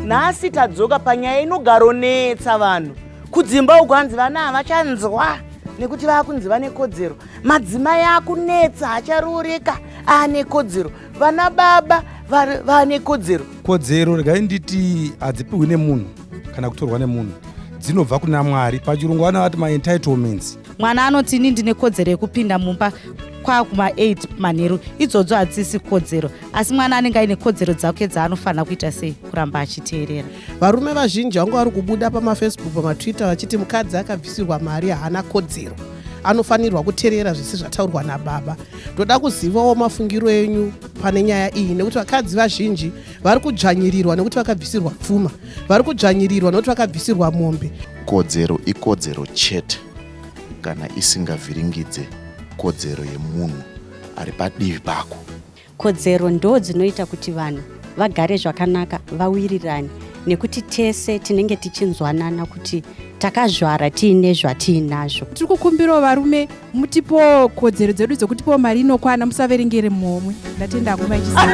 Nhasi tadzoka panyaya inogaronetsa vanhu kudzimba uko, hanzi vana havachanzwa nekuti vakunzi vane kodzero. Madzimai akunetsa, acharooreka ane kodzero, vana baba vane kodzero. Kodzero, regai nditi, hadzipiwi nemunhu kana kutorwa nemunhu, dzinobva kuna Mwari. Pachirungu vana vati maentitlements. Mwana anoti, "Ini ndine kodzero yekupinda mumba kwakuma8 manheru." Idzodzo hadzisi kodzero, asi mwana anenge aine kodzero dzake dzaanofanira kuita sei? Kuramba achiteerera. Varume vazhinji vanga vari kubuda pamaFacebook, pamaTwitter, vachiti mukadzi akabvisirwa mari haana kodzero, anofanirwa kuteerera zvisi zvataurwa nababa. Ndoda kuzivawo mafungiro enyu pane nyaya iyi, nekuti vakadzi vazhinji vari kudzvanyirirwa nekuti vakabvisirwa pfuma, vari kudzvanyirirwa nekuti vakabvisirwa mombe. Kodzero ikodzero chete kana isingavhiringidze kodzero yemunhu ari padivi pako. Kodzero ndo dzinoita kuti vanhu vagare zvakanaka, vawirirane, nekuti tese tinenge tichinzwanana kuti takazvara tiine zvatiinazvo. Tiri kukumbirawo varume, mutipowo kodzero dzedu dzekutipowo mari inokwana, musaverengere muhomwe. Ndatenda, nguva ichisa.